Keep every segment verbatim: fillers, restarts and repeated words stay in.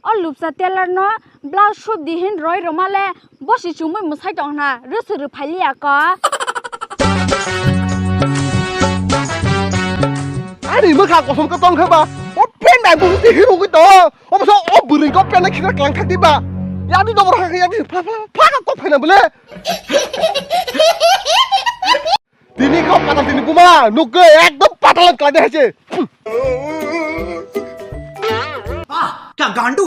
O lupsa tailor no blouse suit di hin roi roma le bosi chumui mwsai tong hna, rwswk rwphai liya ko. Ani mwkha kosom ka tong kha ba, o pant bai bung ti hirugwi to, o bwsa o bwrwi ko pant khira klang thak di ba. Yadi dobor kha yadi pha pha pha ka kok phaina bole. Tini kau patal tini buma, nukge ekdom patal kelai deh aja. Ah, kya gandu?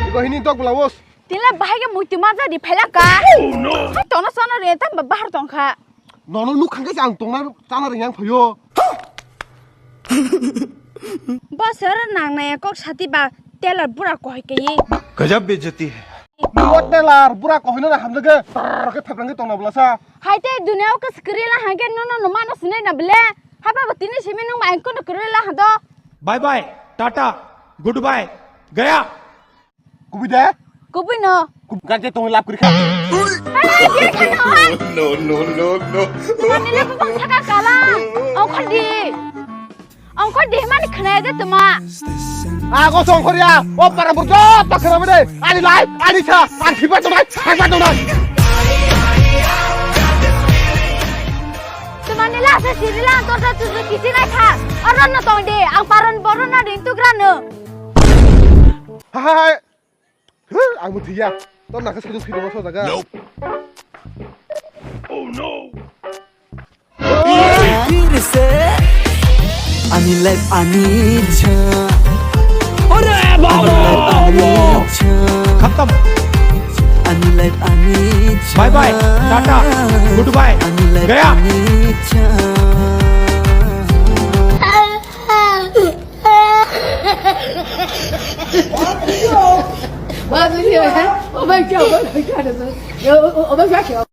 Iko hini dok blouse. Tila bahai ke muitu maja di phelaka. Oh no. Hai tono sono re tam bahar tongkha. Nono nuk khangke ang tongna chana ri yang phayo. Bosor nang naya kok sati ba tailor bura kohoi kei. गजब बेइज्जती है। Bo tailor bura kohoi na hamjage tar ke thaplang ke tongna bwlasa. Hai te dunia o ke skri la hangke no no no mano sinai na bele. Haba bo tini simi nung ma engko no kri la hado. Bye bye, tata, goodbye, gaya. Kubui de? Kubui no. Kub-, ganje tong lap kri kha. Hai, hai, hai, hai, hai. No, no, no, no. Mani le bubang saka kala. Ongkhor di. Ongkhor di mani khna de tuma. Ago songkhor ya. O para burjo to khna de. Ani lai, ani sa, ani khiba to nai, khiba to nai. Tuma ni la se siri la to sa tu kisi nai kha. Oro no tong de. Ang paron boron na rin tu grano. Hai, hai, hai. Huh, ang bo thwiya. Tor nakhe sajung thwi tongo so jaga. Oh no. Ani life ani cha. Ore baba. Ani life ani cha. Khatam. Ani life ani cha. Bye bye. Tata. Goodbye. Ani life Gaya. Ani cha. Oh my God. Oh my God. Oh my God.